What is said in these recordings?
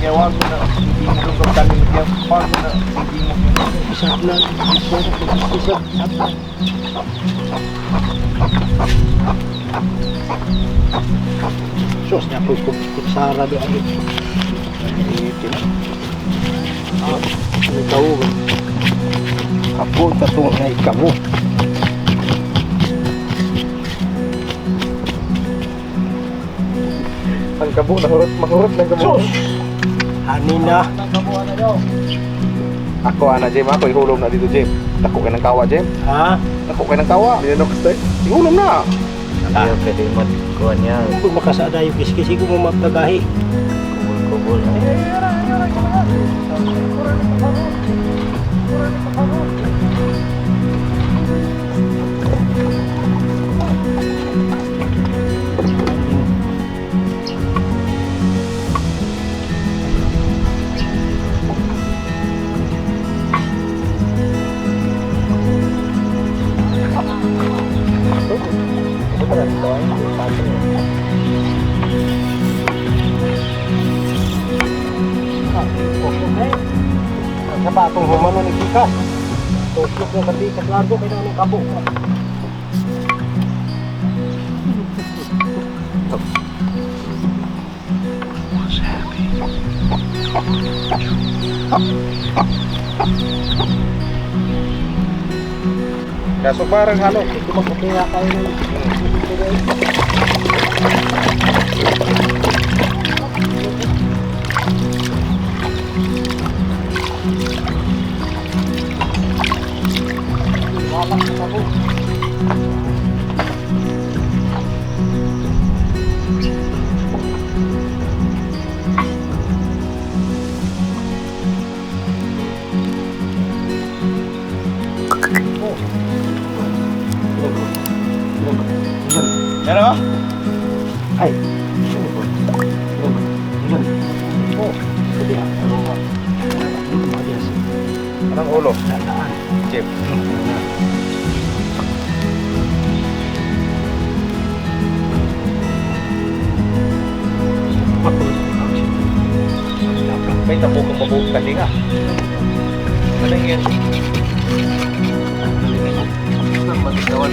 Kaya wag mo na hindi mo lugog kami niya. Wag mo na hindi mo. Isap na. Isap. Isap na. Sus, niya po kutsara do ang May tao. Ako tatong ay kamo. Ang kabo nahurot mahurot ng kabo. Sus! Hanina. Ako ana Jim, ako ihulog na dito Jim. Dako kay ng kawa Jim. Ha? Dako kay ng kawa. Dinok stay. Ihulog na. Ayaw pwede matkuha niya. Kung makasada yung kiskisi ko mo mapagahi. Kubol-kubol. Ang sabatong humano ni Kikas. Tuklok ng kabikas largo kay nang kabo. Kaso parang halo. Ito magpapira kayo ng Wala sa kabo. Ano? Ay. Oh, hindi ah. Ano Anong ulo? Dadaan. Jim. May tabo kang babu kalinga. Ano yan? Magagawan.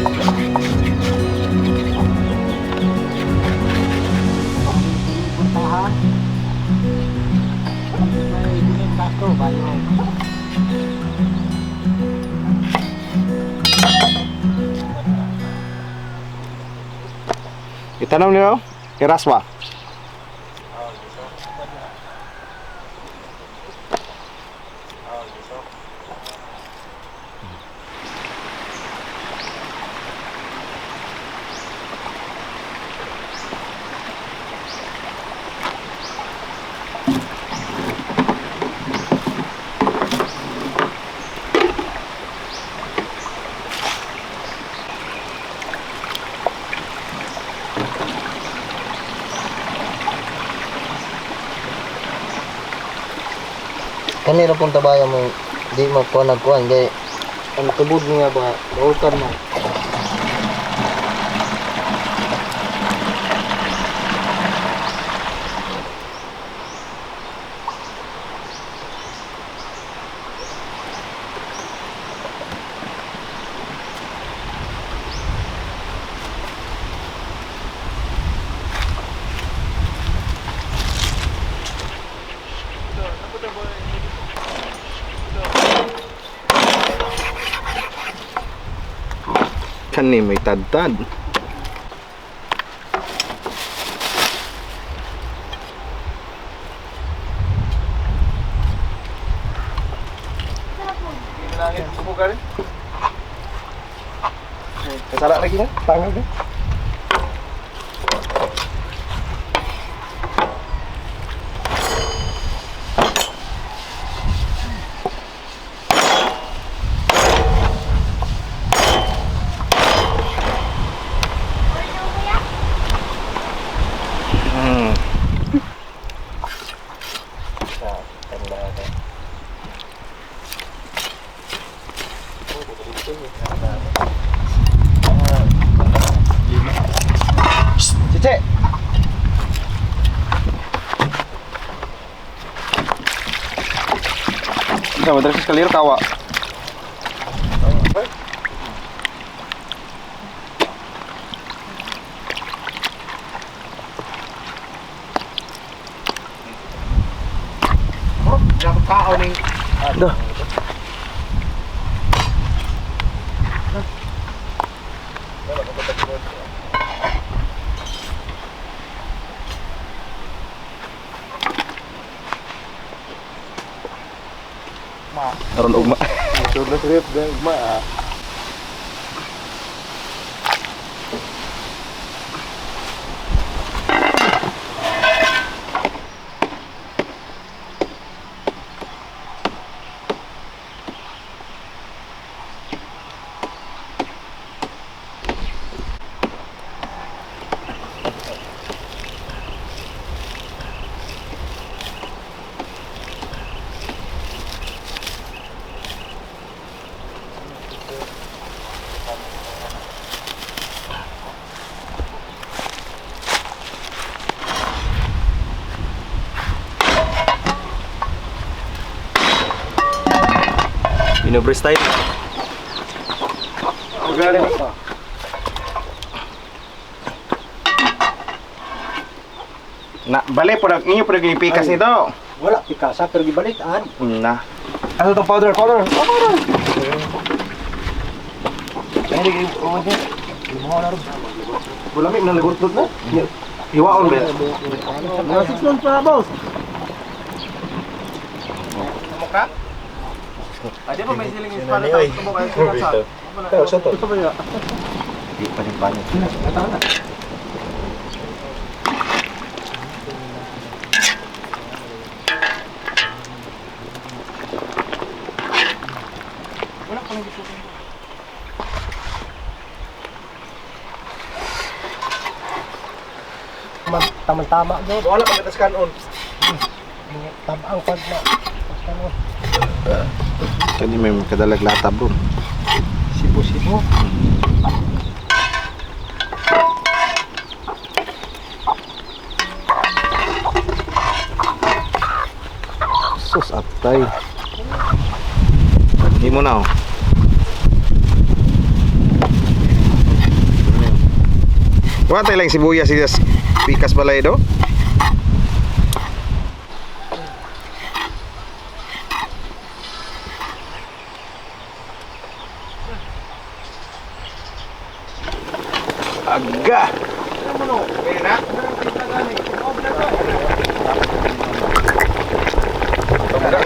Puntahan. May Binin Castro, bayo. Itanong niyo, Eraswa. Kanira pong tabaya mo, di magkuha nagkuhan. Kaya ang tubod niya ba, bautan mo. Kani may tadtad. Kasara lagi na, tanggal ka. Sa madres kaliro kawa. Kao ning Da. Aron ugma. Sobrang trip ugma ah. Inobre style. Na, bale po nag inyo po nag pikas nito. Wala pikasa pero gibalitaan. Na. Ano tong powder? Powder. Oh, powder. Bulami na lagot na. Iwaon ba? Mga 6 months pa boss. Ade pa may siling espada tapos tumo kayo sa Pero sa to. Di pa rin banyo. Tama-tama gyud. Wala pa mitas kanon. Tabang pag na. Basta mo. Kani may kadalag lata bro. Sibo-sibo. Sus atay. Hindi mo na oh. Wala tayo lang sibuyas siya pikas balay do. Aga.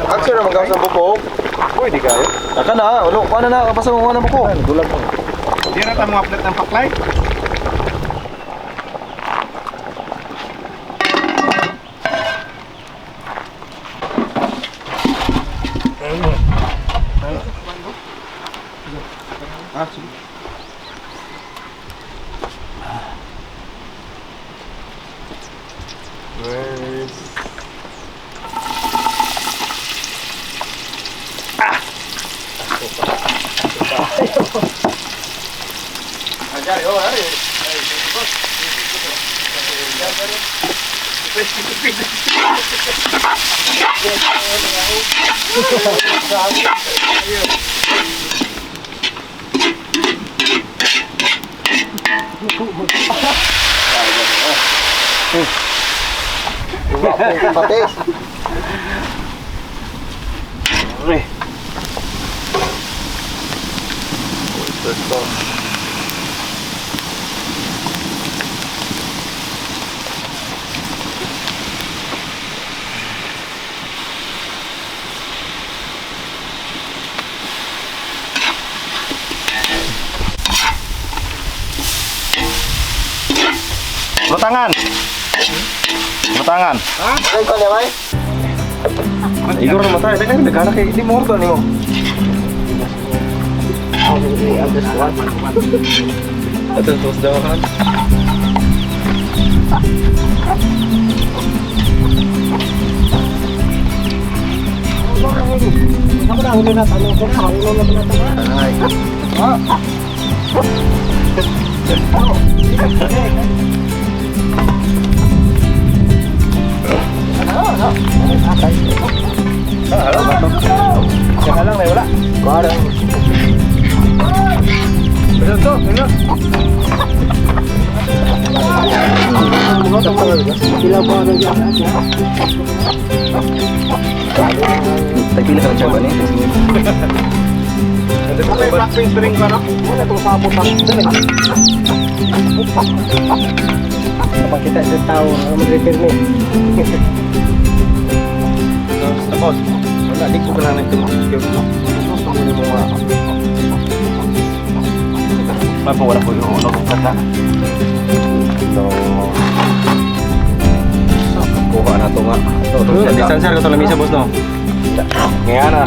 Action na magawas ng buko. Pwede kayo. Aka na, ulo, kuha na na, kapasa mo na buko. Gulag mo. Di na ta mga upload ng paklay. Ah, sige. Patis. Batangan. Batangan. Ay, ko niya, bay. Igor na matay, teka, nagkana kay di mo ordo nimo. Ato tos daw han. Ako na huli na tanong ko na huli na na na. Ay. Ah, Ilaw ba na dyan? Tagpila ka ng chamba ni. Ano yung black face ring ba no? Wala itong sabot ha. Kapag kita sa tao, mag-repair ni. Tapos, wala, di ko ka lang nagtulog. Gusto mo ni mga. Papa, wala ko yung ulo kong kata. So, kuha na to nga. Distansya ko to lamisa, boss, no? Ngayon na.